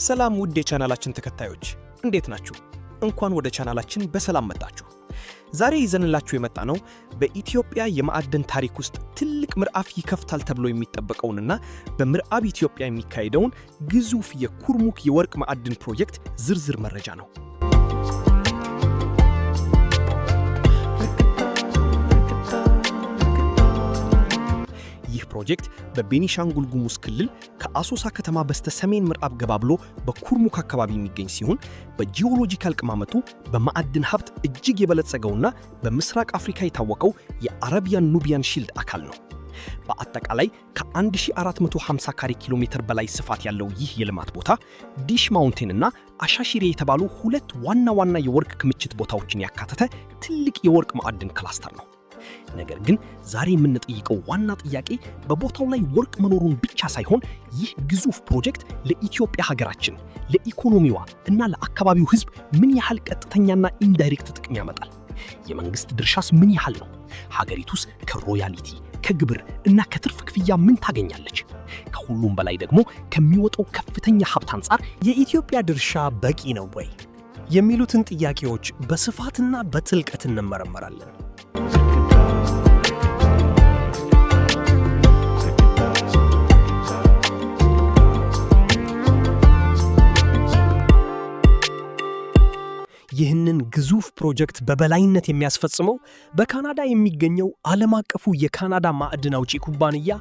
ሰላም ውድ የቻናላችን ተከታዮች፣ እንዴት ናችሁ? እንኳን ወደ ቻናላችን በሰላም መጣችሁ። ዛሬ ይዘንላችሁ የመጣነው በኢትዮጵያ የማዕድን ታሪክ ውስጥ ትልቅ ምዕራፍ ይከፍታል ተብሎ የሚጠበቀውንና በምዕራብ ኢትዮጵያ የሚካሄደውን ግዙፍ የኩርሙክ የወርቅ ማዕድን ፕሮጀክት ዝርዝር መረጃ ነው። ይህ ፕሮጀክት በቤኒሻንጉል ጉሙዝ ክልል ከአሶሳ ከተማ በስተ ሰሜን ምዕራብ ገባ ብሎ በኩርሙክ አካባቢ የሚገኝ ሲሆን፣ በ geological አቀማመጡ በማዕድን ሀብት እጅግ የበለጸገውና በምስራቅ አፍሪካ የታወቀው የ Arabian Nubian Shield አካል ነው። በአጠቃላይ ከ1450 ካሬ ኪሎ ሜትር በላይ ስፋት ያለው ይህ የልማት ቦታ ዲሽ ማውንቴን እና አሻሺሬ የተባሉ ሁለት ዋና ዋና የወርቅ ክምችት ቦታዎችን ያካተተ ትልቅ የወርቅ ማዕድን cluster ነው። ነገር ግን ዛሬ የምንጠይቀው ዋና ጥያቄ በቦታው ላይ ወርቅ መኖሩን ብቻ ሳይሆን፣ ይህ ግዙፍ ፕሮጀክት ለኢትዮጵያ ሀገራችን፣ ለኢኮኖሚዋ እና ለአካባቢው ሕዝብ ምን ያህል ቀጥተኛና indirect ጥቅም ያመጣል? የመንግስት ድርሻስ ምን ያህል ነው? ሀገሪቱስ ከ royalty፣ ከግብር እና ከትርፍ ክፍያ ምን ታገኛለች? ከሁሉም በላይ ደግሞ ከሚወጣው ከፍተኛ ሀብት አንጻር የኢትዮጵያ ድርሻ በቂ ነው ወይ የሚሉትን ጥያቄዎች በስፋትና በጥልቀት እንመረመራለን። ይህንን ግዙፍ ፕሮጀክት በበላይነት የሚያስፈጽመው በካናዳ የሚገኘው ዓለም አቀፉ የካናዳ ማዕድን አውጪ ኩባንያ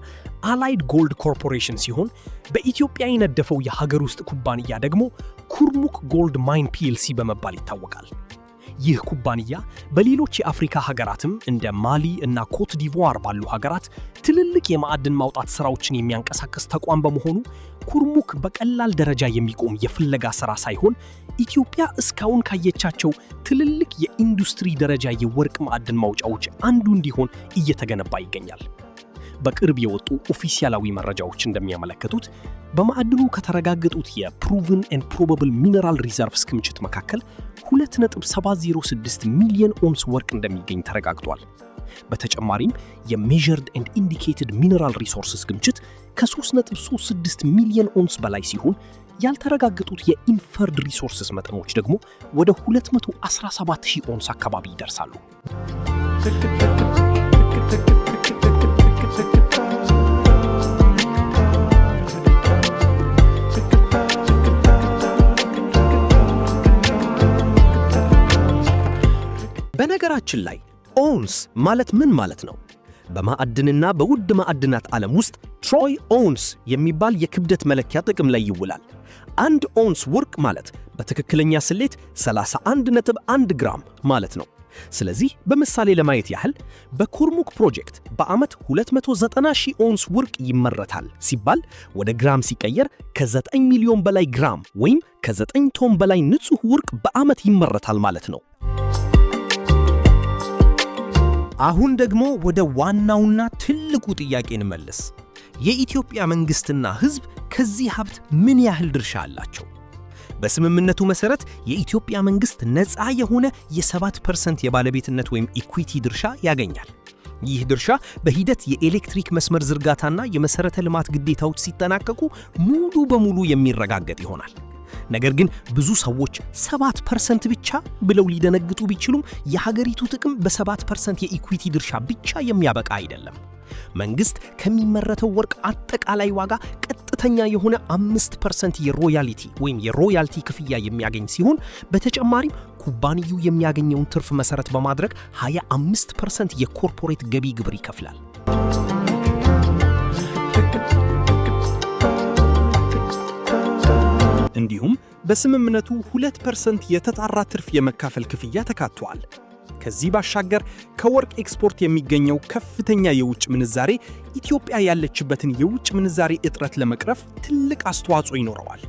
አላይድ ጎልድ ኮርፖሬሽን ሲሆን፣ በኢትዮጵያ የነደፈው የሀገር ውስጥ ኩባንያ ደግሞ ኩርሙክ ጎልድ ማይን ፒኤልሲ በመባል ይታወቃል። ይህ ኩባንያ በሌሎች የአፍሪካ ሀገራትም እንደ ማሊ እና ኮት ዲቮር ባሉ ሀገራት ትልልቅ የማዕድን ማውጣት ስራዎችን የሚያንቀሳቅስ ተቋም በመሆኑ፣ ኩርሙክ በቀላል ደረጃ የሚቆም የፍለጋ ስራ ሳይሆን ኢትዮጵያ እስካሁን ካየቻቸው ትልልቅ የኢንዱስትሪ ደረጃ የወርቅ ማዕድን ማውጫዎች አንዱ እንዲሆን እየተገነባ ይገኛል። በቅርብ የወጡ ኦፊሴላዊ መረጃዎች እንደሚያመለክቱት፣ በማዕድኑ ከተረጋገጡት የ proven and probable mineral reserves ክምችት መካከል 2.706 ሚሊዮን ኦንስ ወርቅ እንደሚገኝ ተረጋግጧል። በተጨማሪም የ measured and indicated mineral resources ክምችት ከ3.36 ሚሊዮን ኦንስ በላይ ሲሆን፣ ያልተረጋገጡት የ inferred resources መጠኖች ደግሞ ወደ 217 ሺህ ኦንስ አካባቢ ይደርሳሉ። በነገራችን ላይ ኦንስ ማለት ምን ማለት ነው? በማዕድንና በውድ ማዕድናት ዓለም ውስጥ troy ounce የሚባል የክብደት መለኪያ ጥቅም ላይ ይውላል። አንድ ኦንስ ወርቅ ማለት በትክክለኛ ስሌት 31.1 ግራም ማለት ነው። ስለዚህ በምሳሌ ለማየት ያህል፣ በኩርሙክ ፕሮጀክት በዓመት 290 ሺህ ኦንስ ወርቅ ይመረታል ሲባል፣ ወደ ግራም ሲቀየር ከ9 ሚሊዮን በላይ ግራም ወይም ከ9 ቶን በላይ ንጹሕ ወርቅ በዓመት ይመረታል ማለት ነው። አሁን ደግሞ ወደ ዋናውና ትልቁ ጥያቄ እንመለስ። የኢትዮጵያ መንግስትና ሕዝብ ከዚህ ሀብት ምን ያህል ድርሻ አላቸው? በስምምነቱ መሠረት የኢትዮጵያ መንግስት ነፃ የሆነ የ7% የባለቤትነት ወይም equity ድርሻ ያገኛል። ይህ ድርሻ በሂደት የኤሌክትሪክ መስመር ዝርጋታና የመሠረተ ልማት ግዴታዎች ሲጠናቀቁ ሙሉ በሙሉ የሚረጋገጥ ይሆናል። ነገር ግን ብዙ ሰዎች 7% ብቻ ብለው ሊደነግጡ ቢችሉም፣ የሀገሪቱ ጥቅም በ7% የ equity ድርሻ ብቻ የሚያበቃ አይደለም። መንግስት ከሚመረተው ወርቅ አጠቃላይ ዋጋ ቀጥተኛ የሆነ 5% የ royalty ወይም የ royalty ክፍያ የሚያገኝ ሲሆን፣ በተጨማሪም ኩባንያው የሚያገኘውን ትርፍ መሰረት በማድረግ 25% የ corporate ገቢ ግብር ይከፍላል። እንዲሁም በስምምነቱ 2% የተጣራ ትርፍ የመካፈል ክፍያ ተካቷል። ከዚህ ባሻገር ከወርቅ ኤክስፖርት የሚገኘው ከፍተኛ የውጭ ምንዛሬ ኢትዮጵያ ያለችበትን የውጭ ምንዛሬ እጥረት ለመቅረፍ ትልቅ አስተዋጽኦ ይኖረዋል።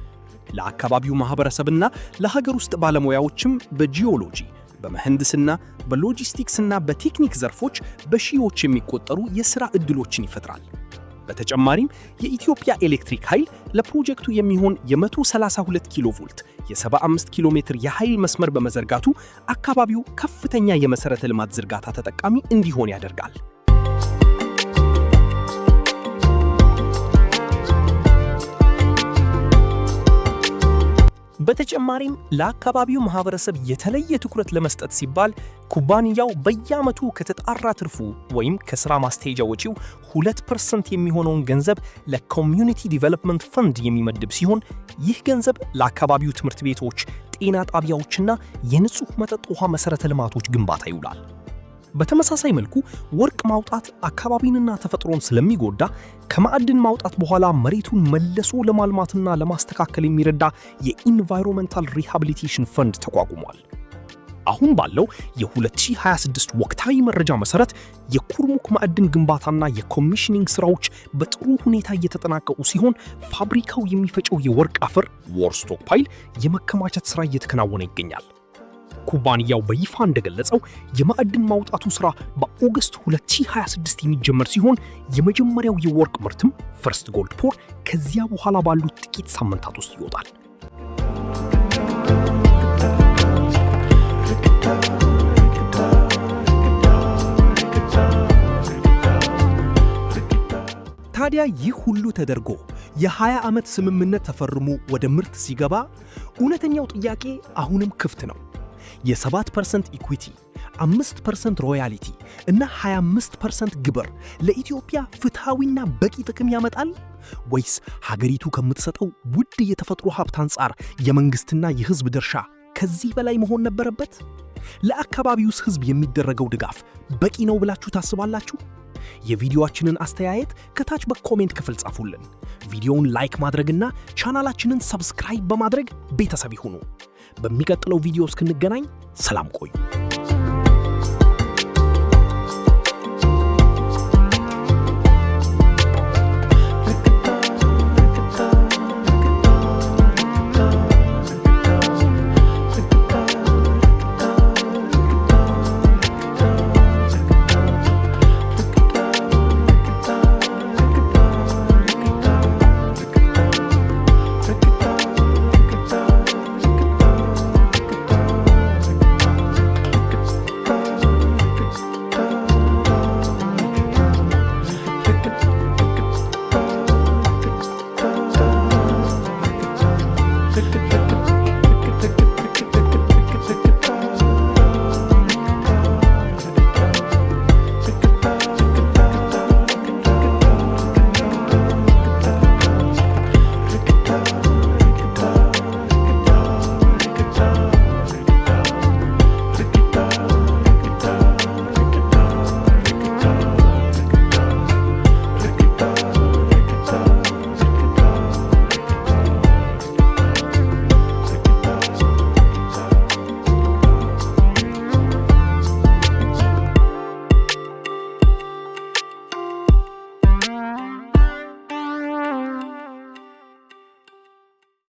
ለአካባቢው ማህበረሰብና ለሀገር ውስጥ ባለሙያዎችም በጂኦሎጂ፣ በምህንድስና፣ በሎጂስቲክስና በቴክኒክ ዘርፎች በሺዎች የሚቆጠሩ የሥራ ዕድሎችን ይፈጥራል። በተጨማሪም የኢትዮጵያ ኤሌክትሪክ ኃይል ለፕሮጀክቱ የሚሆን የ132 ኪሎ ቮልት የ75 ኪሎ ሜትር የኃይል መስመር በመዘርጋቱ አካባቢው ከፍተኛ የመሠረተ ልማት ዝርጋታ ተጠቃሚ እንዲሆን ያደርጋል። በተጨማሪም ለአካባቢው ማህበረሰብ የተለየ ትኩረት ለመስጠት ሲባል ኩባንያው በየዓመቱ ከተጣራ ትርፉ ወይም ከሥራ ማስኬጃ ወጪው 2% የሚሆነውን ገንዘብ ለ community development fund የሚመድብ ሲሆን፣ ይህ ገንዘብ ለአካባቢው ትምህርት ቤቶች፣ ጤና ጣቢያዎችና የንጹህ መጠጥ ውሃ መሠረተ ልማቶች ግንባታ ይውላል። በተመሳሳይ መልኩ ወርቅ ማውጣት አካባቢንና ተፈጥሮን ስለሚጎዳ ከማዕድን ማውጣት በኋላ መሬቱን መልሶ ለማልማትና ለማስተካከል የሚረዳ የ environmental rehabilitation fund ተቋቁሟል። አሁን ባለው የ2026 ወቅታዊ መረጃ መሰረት የኩርሙክ ማዕድን ግንባታና የ commissioning ስራዎች በጥሩ ሁኔታ እየተጠናቀቁ ሲሆን፣ ፋብሪካው የሚፈጨው የወርቅ አፈር ore stockpile የመከማቸት ስራ እየተከናወነ ይገኛል። ኩባንያው በይፋ እንደገለጸው የማዕድን ማውጣቱ ስራ በ August 2026 የሚጀመር ሲሆን፣ የመጀመሪያው የወርቅ ምርትም first gold pour ከዚያ በኋላ ባሉት ጥቂት ሳምንታት ውስጥ ይወጣል። ታዲያ ይህ ሁሉ ተደርጎ የ20 ዓመት ስምምነት ተፈርሞ ወደ ምርት ሲገባ እውነተኛው ጥያቄ አሁንም ክፍት ነው። የ7% equity፣ 5% royalty እና 25% ግብር ለኢትዮጵያ ፍትሐዊና በቂ ጥቅም ያመጣል ወይስ ሀገሪቱ ከምትሰጠው ውድ የተፈጥሮ ሀብት አንጻር የመንግሥትና የሕዝብ ድርሻ ከዚህ በላይ መሆን ነበረበት? ለአካባቢውስ ሕዝብ የሚደረገው ድጋፍ በቂ ነው ብላችሁ ታስባላችሁ? የቪዲዮአችንን አስተያየት ከታች በ comment ክፍል ጻፉልን። ቪዲዮውን like ማድረግና ቻናላችንን subscribe በማድረግ ቤተሰብ ይሁኑ። በሚቀጥለው ቪዲዮ እስክንገናኝ ሰላም ቆዩ።